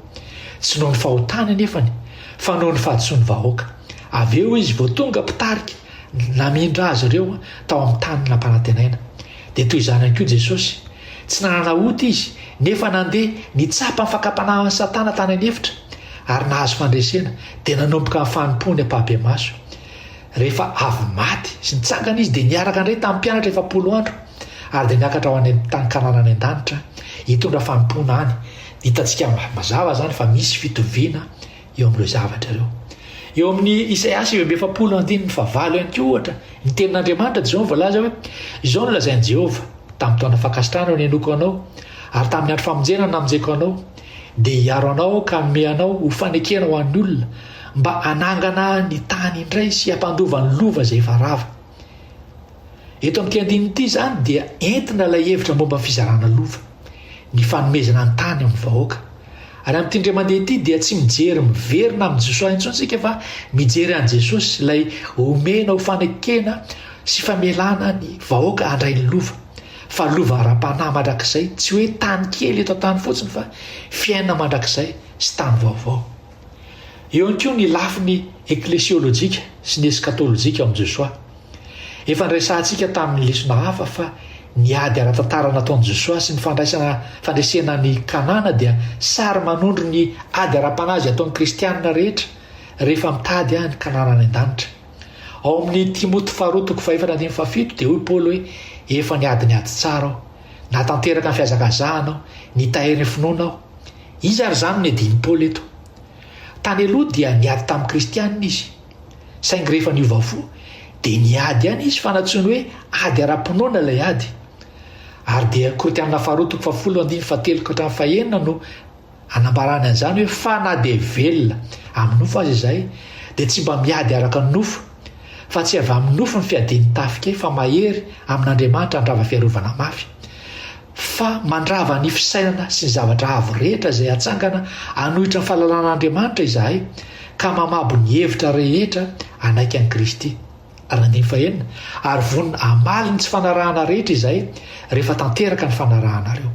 [SPEAKER 2] Tsy noho ny fahotany anefany fa noho ny fahadisoan'ny vahoaka. Avy eo izy vao tonga mpitarika namindra azy ireo tao amin'ny tany nampanantenaina. Dia toy izany ihany koa Jesosy. Tsy nanana ota izy, nefa nandeha nitsapa ny fakam-panahin'i Satana tany an'efitra, ary nahazo fandresena, dia nanomboka ny fanompoany ampahibemaso. Rehefa avy maty sy nitsangana izy, dia niaraka indray tamin'ny mpianatra 40 andro, ary dia niakatra ho any amin'ny tany Kanana any an-danitra, hitondra fanompoana any. Hitantsika mazava izany fa misy fitoviana eo amin'ireo zavatra ireo. Eo amin'ny Isaia 49 andininy fahavalo ihany koa ohatra, ny tenin'Andriamanitra dia izao no voalaza hoe, Izao no lazain'i Jehovah, tamin'ny taona fankasitrahana no nihainoako anao, ary tamin'ny andro famonjena no namonjeko anao, dia hiaro anao aho ka hanome anao ho fanekena ho an'ny olona, mba hanangana ny tany indray sy hampandova ny lova izay efa rava. Eto amin'ity andininy ity izany dia entina ilay hevitra momba ny fizarana lova, ny fanomezana ny tany amin'ny vahoaka. Ary amin'ity indray mandeha ity dia tsy mijery miverina amin'i Josoa intsony isika fa mijery an'i Jesosy, ilay omena ho fanekena sy famelana ny vahoaka handray ny lova. Fa lova ara-panahy mandrakizay, tsy hoe tany kely eto an-tany fotsiny fa fiainana mandrakizay sy tany vaovao. Eo ihany koa ny lafiny eklesiolojika sy ny eskatolojika ao amin'i Josoa. Efa niresahantsika tamin'ny lesona hafa fa ny ady ara-tantara nataon'i Josoa sy ny fandraisana fandresena an'i Kanana dia sary manondro ny ady ara-panahy izay ataon'ny kristianina rehetra rehefa mitady ny Kanana any an-danitra. Ao amin'ny Timoty faharoa toko fahefatra andininy fahafito dia hoy Paoly hoe, Efa niady ny ady tsara aho, nahatanteraka ny fihazakazahana aho, nitahiry ny finoana aho. Iza ary izany no niadian'i Paoly eto? Tany aloha dia niady tamin'ny kristianina izy. Saingy rehefa niova fo, dia niady ihany izy fa nantsoiny hoe ady ara-pinoana ilay ady. Ary dia Korintianina faharoa toko fahafolo andininy fahatelo ka hatramin'ny fahenina no anambarany an'izany hoe fa na dia velona amin'ny nofo aza izahay, dia tsy mba miady araka ny nofo, fa tsy avy amin'ny nofo ny fiadian'ny tafika fa mahery amin'Andriamanitra handrava fiarovana mafy. Fa mandrava ny fisainana sy ny zavatra avo rehetra izay atsangana hanohitra ny fahalalan'Andriamanitra izahay, ka mamabo ny hevitra rehetra hanaiky an'i Kristy. Ary andininy fahenina, Ary vonona hamaly ny tsy fanarahana rehetra izahay rehefa tanteraka ny fanarahanareo.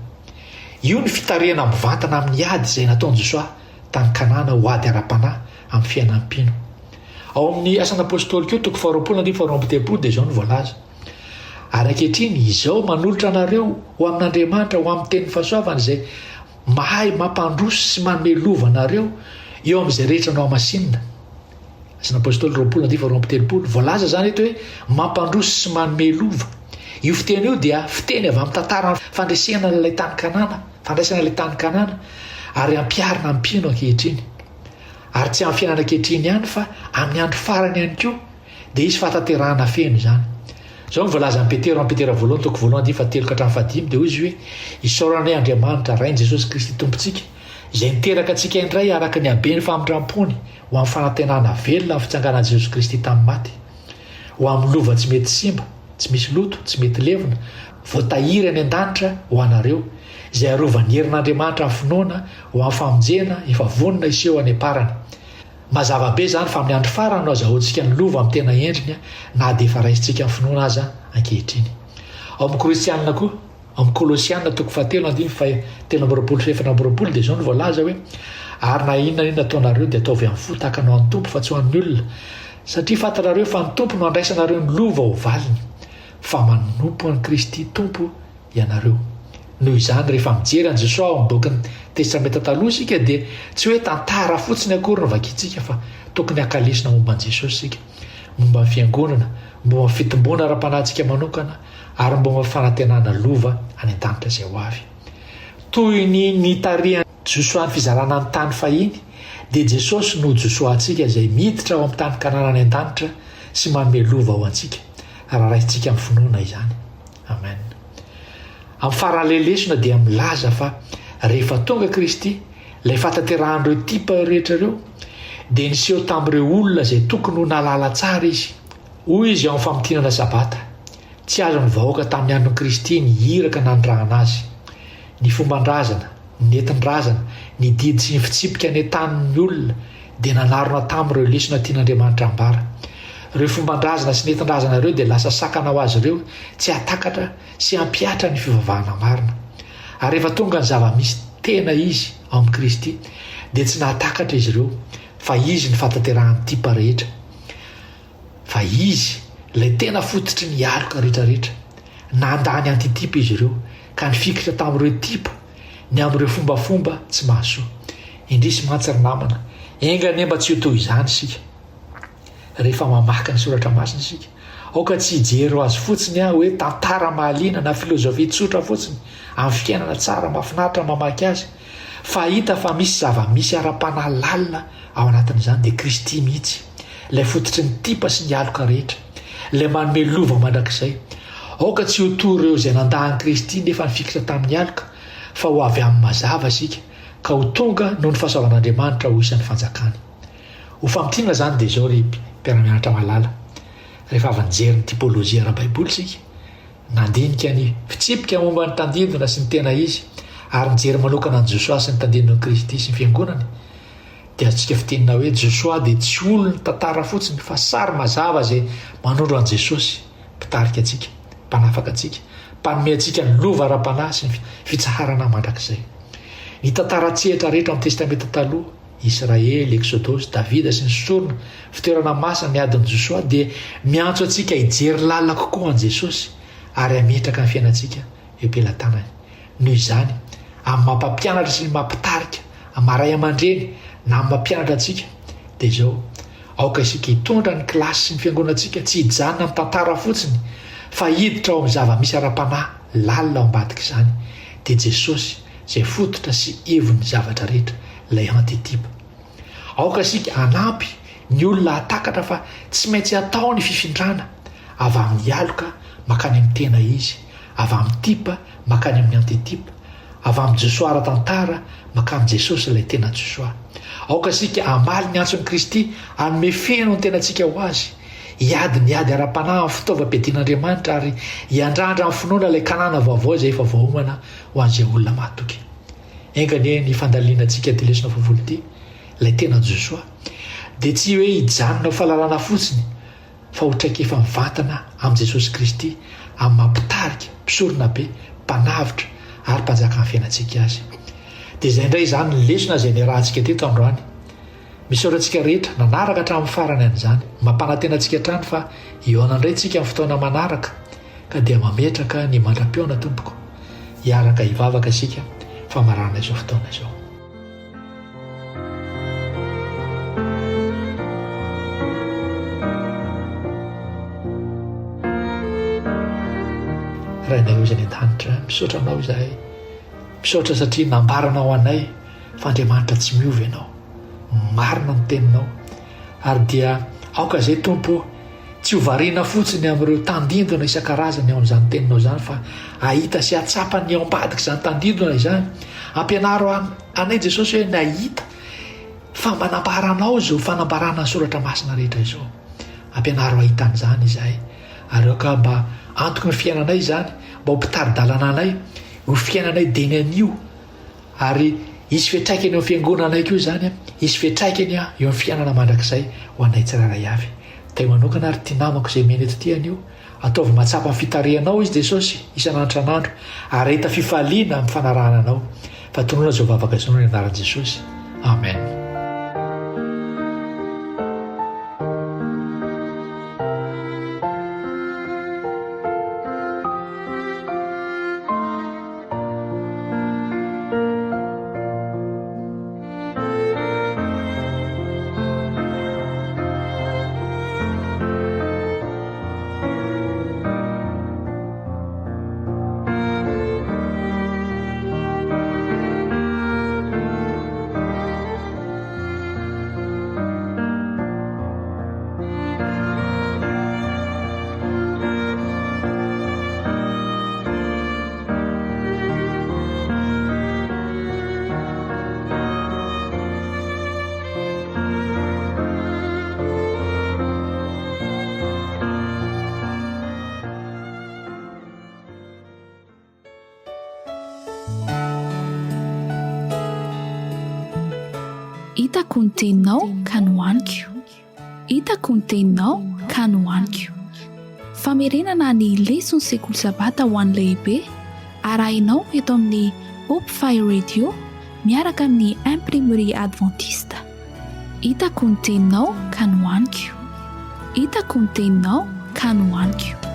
[SPEAKER 2] Io ny fitarihana mivantana amin'ny ady izay nataon'i Josoa tany Kanana ho ady ara-panahy amin'ny fiainan'ny mpino. Ao amin'ny Asan'Apostoly koa, toko faharoapolo andininy faharoa 32 dia izao no voalaza, Ary ankehitriny, izao manolotra anareo ho amin'Andriamanitra ho amin'ny tenin'ny fahasoavany izay mahay mampandroso sy manome lova anareo eo amin'izay rehetra nohamasinina. Asan'ny Apostoly 20 andininy faharoa 32. Voalaza izany eto hoe mampandroso sy manome lova. Io fiteny io dia fiteny avy amin'ny tantaran'ny fandresena ilay tany Kanana, fandraisana ilay tany Kanana, ary ampiharina amin'ny mpino ankehitriny. Ary tsy amin'ny fiainana ankehitriny ihany fa amin'ny andro farany ihany koa. Dia hisy fahatanterahana feno izany. Izao no voalazan'i Petera ao amin'ny Petera voalohany toko voalohany andininy fahatelo ka hatramin'ny fahadimy dia hoy izy hoe, Isaorana anie Andriamanitra, Rain'i Jesosy Kristy Tompontsika, Izay niteraka antsika indray araka ny haben'ny famindram-pony ho amin'ny fanantenana velona amin'ny fitsanganan'i Jesosy Kristy tamin'ny maty, ho amin'ny lova tsy mety simba, tsy misy loto, tsy mety levona, voatahiry any an-danitra ho anareo, izay arovan'ny herin'Andriamanitra amin'ny finoana ho amin'ny famonjena efa vonona hiseho any am-parany. Mazava be izany fa amin'ny andro farany no azahoantsika ny lova amin'ny tena endriny na dia efa raisintsika amin'ny finoana aza ankehitriny. Ao amin'ny Korintianina koa, ao amin'ny Kolosiana toko fahatelo andininy faha 23 sy 24 dia izao no voalaza hoe, Ary na inona na inona ataonareo dia ataovy amin'ny fo tahaka ny ho an'ny Tompo fa tsy ho an'ny olona, satria fantatrareo fa ny Tompo no handraisanareo ny lova ho valiny, fa manompo an'i Kristy Tompo ianareo. Noho izany, rehefa mijery an'i Josoa ao amin'ny bokin'ny Testamenta Taloha isika dia tsy hoe tantara fotsiny akory no vakintsika fa tokony haka lesona momba an'i Jesosy isika, momba ny Fiangonana, momba ny fitomboana ara-panahintsika manokana ary momba ny fanantenana lova any an-danitra izay ho avy. Toy ny nitarihan'i Josoa ny fizarana ny tany fahiny, dia Jesosy no Josoantsika izay miditra ao amin'ny tany Kanana any an-danitra sy manome lova ho antsika, raha raisintsika amin'ny finoana izany. Amen. Amin'ny faran'ilay lesona dia milaza fa rehefa tonga Kristy, ilay fahatanterahan'ireo type rehetra ireo, dia niseho tamin'ireo olona izay tokony ho nahalala tsara izy. Hoy izy ao amin'ny famintinana Sabata, Tsy azon'ny vahoaka tamin'ny andron'i Kristy ny iraka nanirahana azy. Ny fomban-drazana, ny nentin-drazana, ny didy sy ny fitsipika nentanin'ny olona dia nanarona taminy ireo lesona tian'Andriamanitra hambara. Ireo fomban-drazana sy nentin-drazana ireo dia lasa sakana ho azy ireo tsy hahatakatra sy hampihatra ny fivavahana marina. Ary rehefa tonga ny zava-misy tena izy ao amin'i Kristy, dia tsy nahatakatra izy ireo fa Izy no fahatanterahan'ny type rehetra. Fa Izy, ilay tena fototry ny aloka rehetrarehetra. Nandà ny anti-type izy ireo, ka nifikitra tamin'ireo type ny amin'ireo fombafomba tsy mahasoa. Indrisy mantsy ry namana, enga anie mba tsy ho toy izany isika. Rehefa mamaky ny soratra masina isika, aoka tsy hijery azy fotsiny aho hoe tantara mahaliana na filozofia tsotra fotsiny amin'ny fiainana tsara mahafinaritra ny mamaky azy, fa hahita fa misy zava-misy ara-panahy lalina ao anatin'izany, dia Kristy mihitsy, ilay fototry ny tipa sy ny aloka rehetra, ilay manome lova mandrakizay. Aoka tsy ho toy ireo izay nandà an'i Kristy nefa nifikitra tamin'ny aloka, fa ho avy amin'ny mazava isika, ka ho tonga noho ny fahasoavan'Andriamanitra ho isan'ny fanjakany. Ho famintinana izany dia izao ry mpiara-mianatra malala, rehefa avy nijery ny typologie ara-baiboly isika, nandinika ny fitsipika momba ny tandindona sy ny tena izy, ary nijery manokana an'i Josoa sy ny tandindon'i Kristy sy ny fiangonany, dia azontsika fintinina hoe Josoa dia tsy olon'ny tantara fotsiny fa sary mazava izay manondro an'i Jesosy, Mpitarika antsika, Mpanafaka antsika, Mpanome antsika ny lova ara-panahy sy ny fitsaharana mandrakizay. Ny tantara an-tsehatra rehetra ao amin'ny Testamenta Taloha, Israely, Eksodosy, Davida sy ny sorona, fitoerana masina, ny adin'i Josoa, dia miantso antsika hijery lalina kokoa an'i Jesosy ary hametraka ny fiainantsika eo am-pelatanany. Noho izany, amin'ny maha mpampianatra sy ny maha mpitarika, amin'ny maha ray aman-dreny na amin'ny maha mpianatra antsika, dia izao, aoka isika hitondra ny kilasy sy ny fiangonantsika tsy hijanona amin'ny tantara fotsiny fa hiditra ao amin'ny zava-misy ara-panahy lalina ao ambadik'izany, dia Jesosy izay fototra sy ivon'ny zavatra rehetra, ilay antitype. Aoka isika hanampy ny olona hahatakatra fa tsy maintsy atao ny fifindrana avy amin'ny aloka mankany amin'ny tena izy, avy amin'ny type mankany amin'ny antitype, avy amin'i Josoa ara-tantara mankany Jesosy ilay tena Josoa. Aoka isika hamaly ny antson'i Kristy hanome feno ny tenantsika ho Azy, hiady ny ady ara-panahy amin'ny fitaovam-piadian'Andriamanitra ary hiandrandra amin'ny finoana ilay Kanana vaovao izay efa voaomana ho an'izay olona mahatoky. Enga anie ny fandalinantsika ity lesona vaovao ity, ilay tena Josoa, dia tsy hoe hijanona ho fahalalana fotsiny fa ho traikefa mivantana amin'i Jesosy Kristy amin'ny maha Mpitarika, Mpisoronabe, Mpanavotra ary Mpanjakan'ny fiainantsika Azy. Dia izay indray izany ny lesona izay niarahantsika teto androany. Misaotra antsika rehetra nanaraka hatramin'ny farany an'izany. Mampanantena antsika hatrany fa hihaona indray tsika amin'ny fotoana manaraka ka dia mametraka ny mandra-pihaona tompoko. Hiaraka hivavaka isika famarana izao fotoana izao. Rainay izay any an-danitra, misaotra anao izahay. Misaotra satria nambaranao anay fa Andriamanitra tsy miova ianao. Marina ny teninao. Ary dia aoka izay Tompo ô, tsy ho variana fotsiny amin'ireo tandindona isan-karazany ao amin'izany teninao izany fa hahita sy hahatsapa ny ao ambadik'izany tandindona izany. Ampianaro anay Jesosy hoe nahita fa manambara anao izao fanambarana ny soratra masina rehetra izao. Ampianaro hahita an'izany izahay. Ary aoka mba antoky ny fiainanay izany, mba ho mpitari-dalana anay, ho fiainanay dieny anio. Ary hisy fiantraikany eo amin'ny fiangonanay koa izany, hisy fiantraikany eo amin'ny fiainana mandrakizay ho anay tsirairay avy. Tay manokana ary ity namako izay miaina eto ity anio, ataovy mahatsapa ny fitarihanao izy Jesosy isan'andro isan'andro ary hahita fifaliana amin'ny fanarahana anao. Fa tonona izao vavaka izao noho ny anaran'i Jesosy. Amen.
[SPEAKER 1] Hitako ny teninao ka nohaniko. Hitako ny teninao ka nohaniko. Famerenana ny leson'ny sekoly sabata ho an'ny lehibe, arahinao eto amin'ny Hope Fire Radio miaraka amin'ny Imprimerie Adventiste. Hitako ny teninao ka nohaniko. Hitako ny teninao ka nohaniko.